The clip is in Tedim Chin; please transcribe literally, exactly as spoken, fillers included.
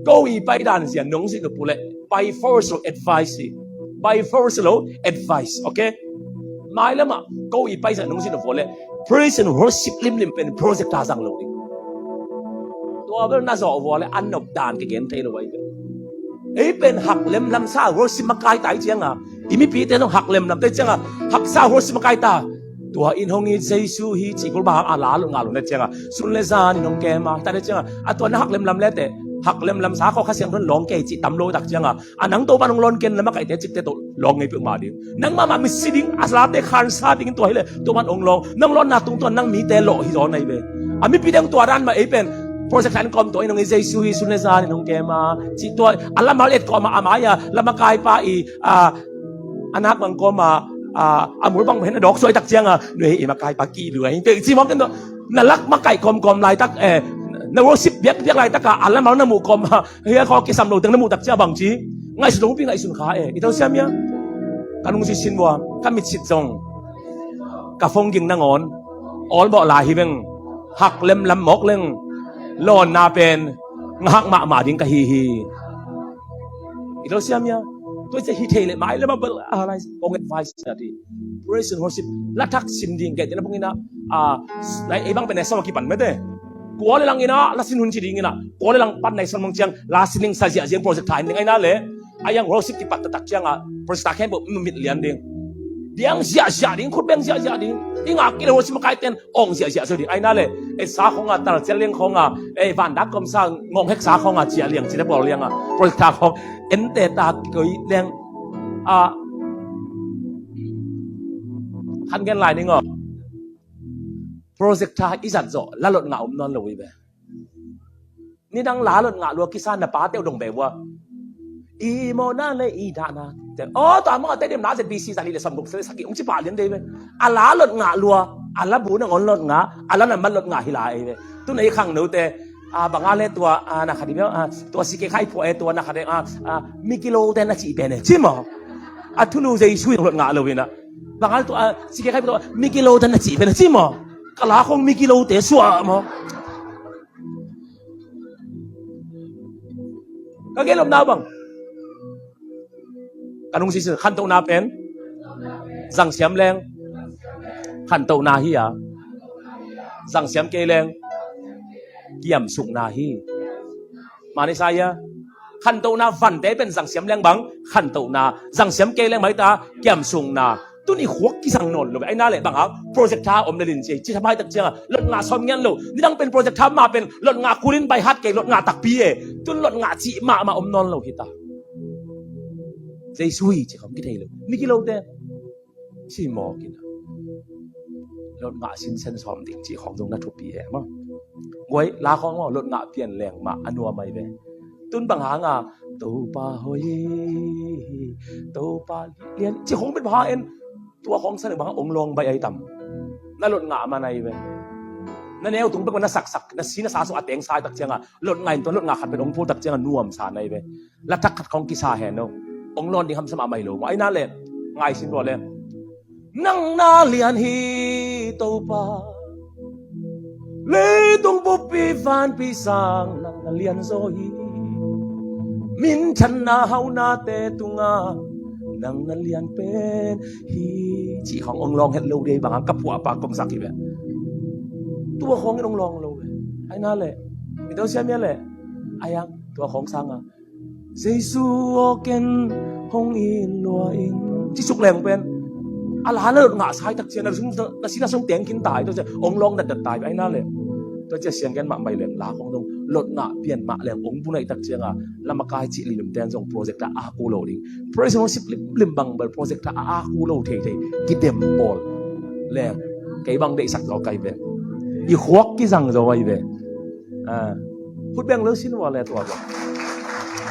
Ko i pai dan zia nong zin uh pule, by force lo advice hi. By force lo advice, okay? Mailamah ko i pai zia nong zin uh pule, praise and worship limlim pen project a zang lo ding. Tua bel na zawh vua le an nop dan kigen thei lo ahi ve. Ei pen hak lemlam sa worship makai tai cianga, i mipite zong hak lemlam tai cianga, haksa worship makai ta. Tua in hong it Jesu hi ci kul bang a la lo nga lo ne cianga, sun le zan in hong kema ta ne cianga, a tua na hak lemlam le te, hak lemlam sa kho Kha Siangtho in lawng kei ci tam lo tak cianga, a nang Topan hong lawn ken na makaite cikte tawh lawng ngei peuhmah ding. Nang mahmah misi ding, a late khansa ding in tua hileh Topan hong lawn. Nang lawnna tungtawn nang mite lawh hi zaw nai ve. A mipi deng tua dan mah ei pen project khan kawm tua in hong i Jesu hi sun le zan in hong kema ci tua a lamal et kawm a mai a lamakaipa i a a nak bang kawm a a mul bang hen a dawk suai tak cianga nui i makaipa ki lua hi ci mawk ken tua. Na lak makaih kawmkawm laitak, eh, na worship biakbiak laitaka a lamal na muh kawm a hia khaw kisam lo teng na muh tak cia bang ci. Ngaihsun lo pi ngaihsun kha e, i to siam ia. Ka nungzui sin vua, ka mitsit zong, ka phone ging nangawn awlbawh lai hi veng. Hak lemlam mawk leng lawnna pen ngahak mahmah ding ka hi hi. I to siam ia. Tua cia hi thei le mai lama bel a lai kong advice na ti. Praise and worship la thak sim ding kei tina bangina a lai ei bang pen na i som a kipan mete. Kua le lang ina la sin hun ci ding ina kua le lang pan na i som bang ciang la sin ding sa ziahziah project tha in ding aina le. A yang worship kipat taktak cianga project tha khen bo mit lian ding. Diang ziahziah ding khut beng ziahziah ding. I ngak kile worship makai ten ong ziahziah zo ding aina le. E sa khonga tal cial liang khonga e vandak kom sa ngong hek sa khonga ciah liang cina bawl lianga project tha khong ente ta koi liang a khan gen lai ning aw. Project tha i zat zawh la lot ngah om nawn lo i ve. Nidang la lot ngah lua kisa na pa teuh dong be vua. I mawhna le i dahna te aw tua mawh te dem na Z B C zali le som guk se saki ong ci pah lian dei ve. A la lot ngah lua a la bu nangawn lot ngah a la nambat lot ngah hi la ei ve. Tun ei khang note a banga le tua a na khat i bia a tua sike khai phuah e tua na khat e a a mi kilo te na cih pen e ci maw. A thunu Jesu in lot ngah lo ina banga le tua a sike khai phuah tua mi kilo te na cih pen e ci maw. Ka la khong mi kilo te suah maw. Ka gen lomna bang ka nung sisi khantohna pen zangsiam leng khantohna hi a zangsiam kei leng kiamsukna hi. Mani sa ia khantohna vante pen zangsiam leng bang khantohna zangsiam kei leng maita kiamsukna. Tun i khuak kizang nawn lo ve aina le bang hang project tha om le lin ci ci thamai tak cianga lot ngah sawm ngian lo nidang pen project tha mah pen lot ngah kulin bai hat kei lot ngah takpi e. Tun lot ngah cih mahmah om nawn lo hita. Jesu hi ci khong kithei lo mi kilo te. Ci mawk ina lot ngah sinsen sawm ding ci khong zong na thupi e maw. Guai la khong maw lot ngah pian leng mah a nuam ai ve. Tun bang hanga Topa hoi Topa lian ci khong pen bang ha en. Tua khong san bang ong lawng bai ai tam. Na lot ngah man ai ve. Na neu tung pek na saksak na si na sa sung a teng sai tak cianga lot ngah in tua lot ngah khat pen ong pul tak cianga nuam sa nai ve. La thak khat khong kisa hen no. Ong lawn ding hamsa mahmah hi lo maw aina le. Ngai sin tua le nang na lian hi Topa. Leitung buppi vanpi sang nang na lian zaw hi. Minthanna haunate tunga nang na lian pen hi. Cih khong ong lawng het lo dei bang hang ka phuahpa kong sak hi ve. Tua khong in ong lawng lo ve. Aina le i to siam ia le. Ayang tua khong sanga Jesu aw ken hong it lua ing. Ci suk leng pen a la na lot ngah sai tak cian na sung na si na sung teng khin tai tua cian hong lawng datdat tai aina le. Tua cian siang ken mah mai leng la kong dong lot ngah pian mah leng hong bu naih tak cianga lamakai cih limlim ten zong project a aku lo ding. Praise and worship limlim bang bel project a aku lo theithei kidem pawl leng kei bang deihsak zaw kai ve. I khuak kizang zaw ai ve. Hut beng lo sin ua le tua bang